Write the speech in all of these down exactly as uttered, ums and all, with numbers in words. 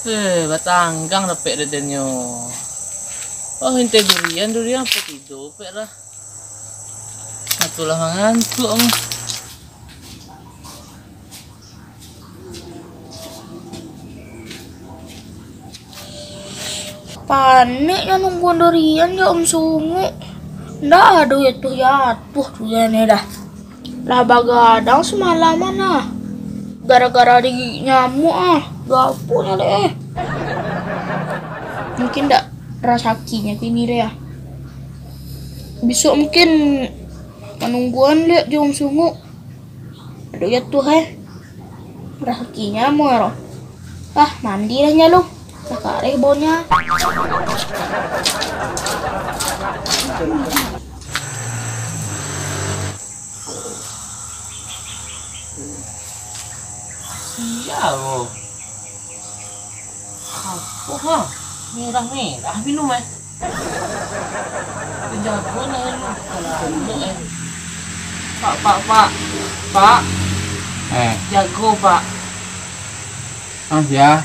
Eh, batanggang dapek dadannyo. Oh, intai durian, durian apo tido pek lah. Atulah mangantuak mah. Panek nyo nungguan durian jo Om Sunguk. Ndak ado jatuah-jatuah durian e dah. Lah bagadang samalaman ah. Gara-gara digigik nyamuak ah. Gapuak nyo dek eh. Mungkin ndak rasakinyo kini deh ah. Bisuak mungkin manungguan dek jo Om Sunguk. Aduh ya tuh eh. Rasakinyo amuah ro. Ah, mandi lah nyo lu. Lah kareh baunyo. Sia lo. Apo ha? Merah-merah minum eh. Jago lah lu. Alah, eh. Pak, pak, pak. Pak. Eh. Jago, Pak. Ah, ya.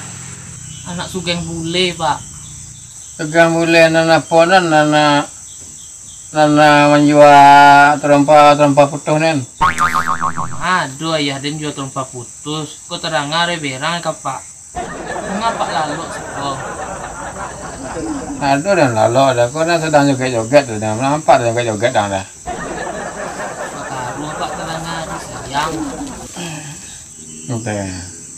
Anak Sugeng Bule, Pak. Sugeng Bule, nan apo nan, anak Nan, ah, manjua tarompa, tarompa putuih nen. Ado ayah den jua tarompa putuih. Ko tadanga dek berang ka Pak. Manga Pak lalok siko? Ado den lalok, ado ko nan sadang joget-joget tu, den nampak joget-joget dang dah. Bakaruah Pak tadanga di siang. Oke.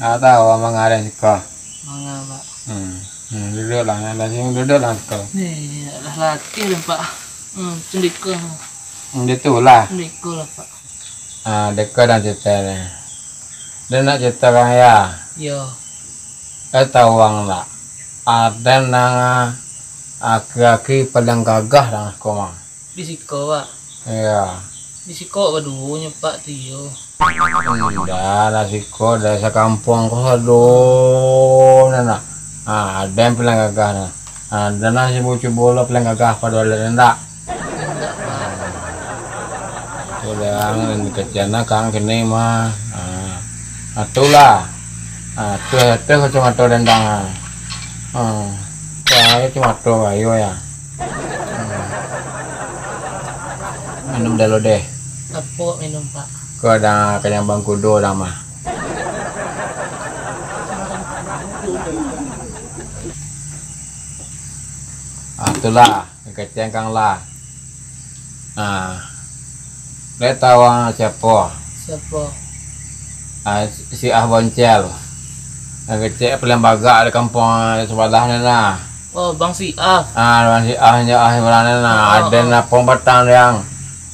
Ah, tahu manga den siko. Manga, Pak. Hmm. Hmm, duduaklah, nan dah siang duduaklah siko. Ni, lah latih dah, Pak. Hmm, sendika. Hmm, ditulah. Sendika lah, Pak. Ah, deka dan cerita ni. Dia nak cerita orang ya. Yo. Eh, tahu orang tak? Ada nang aki-aki paling gagah dalam sekolah. Di siko, Pak. Iya. Di siko baduonyo, Pak, tu iyo. Indak, lah siko dari sakampuang ko sado, nah, nah. Ah, ada yang paling gagah, nah. Ah, dan lah cubo-cubo lo paling gagah pado alun indak. Indak, Pak. Tu dah, yang kecil nak kang kini mah. Ah. Ah, tu lah. Ah, tu, tu kacamata dendang. Ah. Wah, kacamata ayo ya. Hmm. Minum dulu deh. Apo minum, Pak? Ko ada kanyang bangkudo dah mah. Ah, itulah, kecengkang lah. Ah. Dek tahu ah, siapo? Siapo? Ah, si Ah Boncel. Nan kecek paling bagak di kampuang sabalah ni nah. Oh, Bang si Ah. Ah, Bang si Ah nyo Ah urang ni nah. Oh, ada oh. Napong patang diang.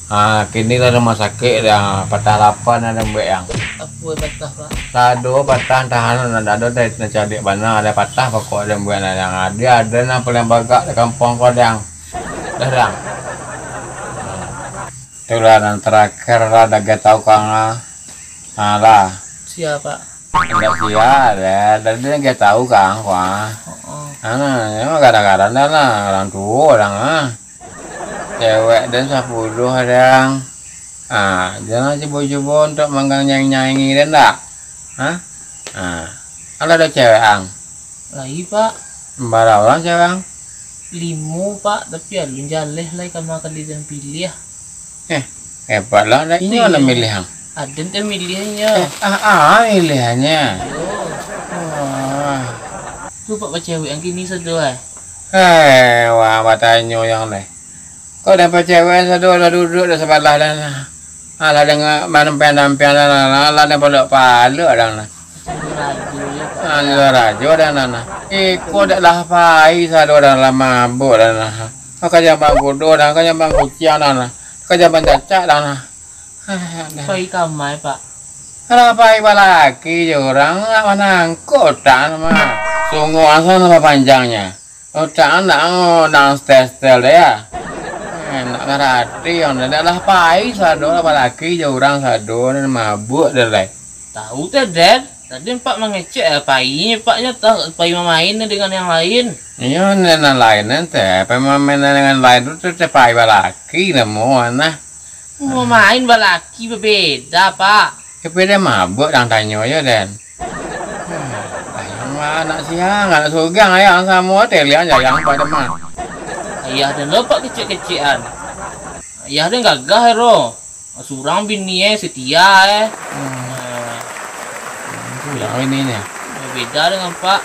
Ah, kini lah rumah sakit diang. Patah lapan ada buat yang. Apo patah, Pak? Sado patah tahan nan ado tadi nak caliak bana ada patah pokok ada buat nah yang ada ada nah paling bagak di kampuang ko diang. Dah diang. Itulah nan terakhir lah dagai tahu kang ah. Ah, lah. Sia, Pak? Indak sia, dah. Tadi dia tahu kang, wah. Heeh. Ah, memang kadang-kadang dah lah, orang tua orang ah. Cewek dan sapuluh orang. Ah, jangan cubo-cubo untuk manggang nyaing-nyaingi dia ndak? Hah? Ah. Alah ada cewek ang. Lai, Pak. Bara urang cewek ang? Limo, Pak, tapi alun jaleh lai kama kali den piliah. Eh, hebat lah, dah inyo lah milih ang. Aden teh miliahnyo. Eh, ah, ah, miliahnyo. Iyo. Wah. Tu, Pak, bacewek ang kini sado ai. Eh, wah, batanyo yang deh. Kok dapat cewek sado lah duduk di sabalah dan alah dengan manampian-nampian dan alah dan paluk-paluk dan nah. Rajo, ya, Pak. Ah, rajo dan nah. Iko dak lah pai sado dan lah mabuk dan nah. Kau ka jambang kudo dan ka jambang kuciang dan nah. Ka jambang cacak dan nah. Ah, dah. Pai kamai, Pak. Alah pai balaki je urang nak manangkok otak mah. Sungguh asa nama panjangnya. Otak anak oh, nang setel-setel deh ya. Eh, nak ngarati yang dah lah pai sado lah balaki je urang sado ni mabuk deh lai. Tahu teh, Den. Tadi Pak mangecek eh, pai Pak nyo tah pai mamain dengan yang lain. Iyo, nan lain nanti, pai mamain dengan lain tu teh pai balaki namo nah. Mamain balaki babeda, Pak. Tapi dia mabuk dang tanyo yo, Den. Hmm, ayang Anak siang, anak sogang, ayah samo telian jayang pada mah. Ayah den lo pak kecek-kecekan. Ayah den gagah ro. Surang bini eh setia eh. Hmm. Nah. Surang bini nya. Beda dengan pak.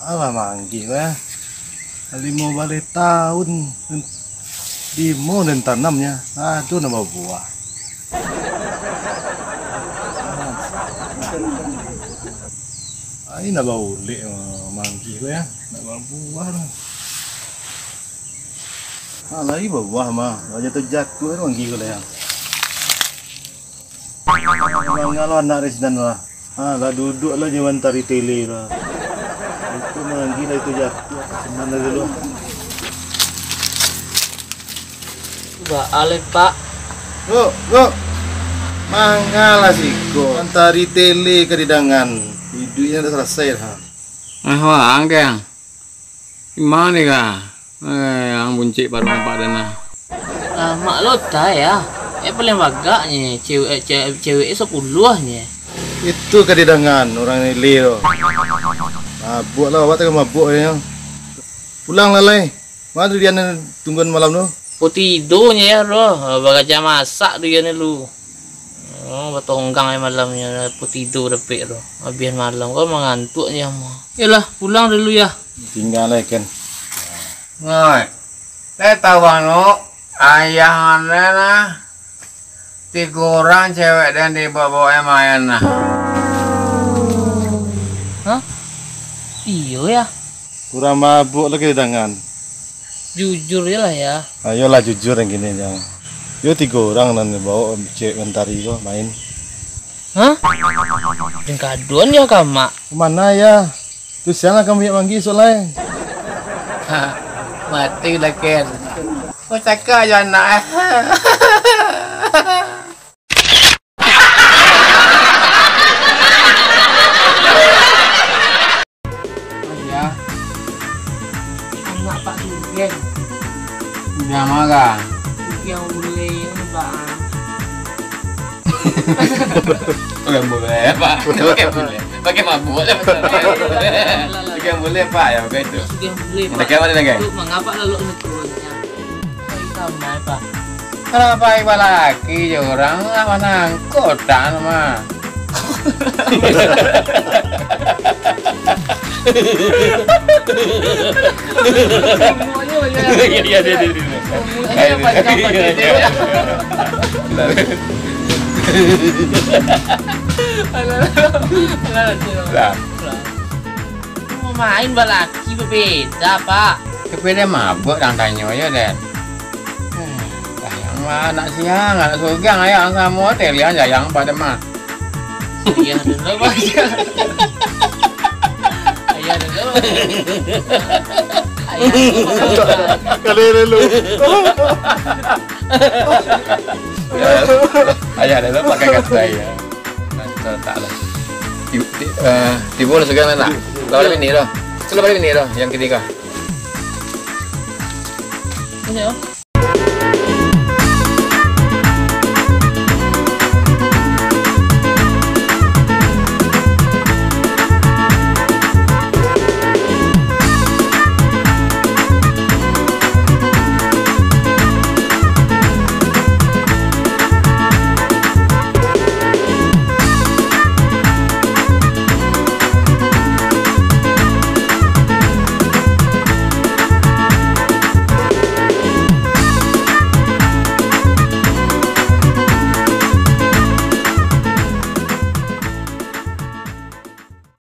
Alah manggih lah. Limo baleh taun, limo nan tanamnya, ado nan babuah. Ai nak baulek manggih ko ya, nak babuah lah. Ah, lai babuah mah, jatuah-jatuah manggih ko lah ya. Manga lo anak Rizdan lah. Ha, lah duduk lah jo mantari tele lah. Itu manggih lah itu jatuah. Senang lah dulu. Baa lai, Pak. Buk, buk. Manga lah siko. Mantari tele ka didangan. Iduiknyo lah salasai lah. Ah, wah, angkeng. Di ma ni ka? Eh, ang buncik paruah nampak den nah. Ah, mak lo ta ya. Eh, paling bagak nye, cewek, cewek, cewek sapuluah nye. Itu ka didangan urang ile tu. Mabuak lah awak tu mabuak nyo. Pulang lah lai. Ma tu dian tungguan malam tu? Putido nye ya, bro. Ah, bagaja masak tu ye ni lu. Oh, batonggang ai malamnyo, putido dapek tu. Abihan malam ko mangantuak nyo mah. Yolah, pulang dulu ya. Tingga lai, Ken. Ngai. Lai tau bang nu, ayah ane nah. Tigo urang cewek den dibawa-bawa main nah. Hah? Iyo ya. Kurang mabuak lagi didangan. Jujur je lah ya. Ayolah jujur yang gini jang. Yo tigo urang nan bawa cewek mentari ko main. Hah? Dengkaduan ya kamak. Mana ya? Tu siang lah kamu yang manggil esok lai. Ha, mati lah Ken. Kau cakap aja anak eh. Ayah. Anak Pak Tugen. Udah marah. Yang boleh ini, Pak. Bukan boleh, Pak. Bukan boleh. Pakai mabuk lah, Pak. Bukan boleh, Pak. Ya, bukan itu. Sudah boleh, Pak. Pakai apa lagi? Itu mengapa lalu ini turunnya? Sama, Pak. Kalau pai balaki jo urang, lah manangkok tan mah. Iya, iya, dia, dia, dia. Umurnya panjang, Pak. Iya, iya. Lah. Mau main balaki berbeda, Pak. Tapi dia mabuk, orang tanyo yo, Den. Hmm, sayang lah, anak siang, anak sogang, ayah, samo, telian, sayang, pada mah. Ayah dulu, Pak. Ayah dulu. Ayah dulu. Kalau dulu. Ayah dulu, pakai kata ayah. Nah, tak lah. Ti-, ti-, eh, tibo lah sogang nak. Kalau bini dah. Kalau bini dah, yang ketiga. Ini, oh.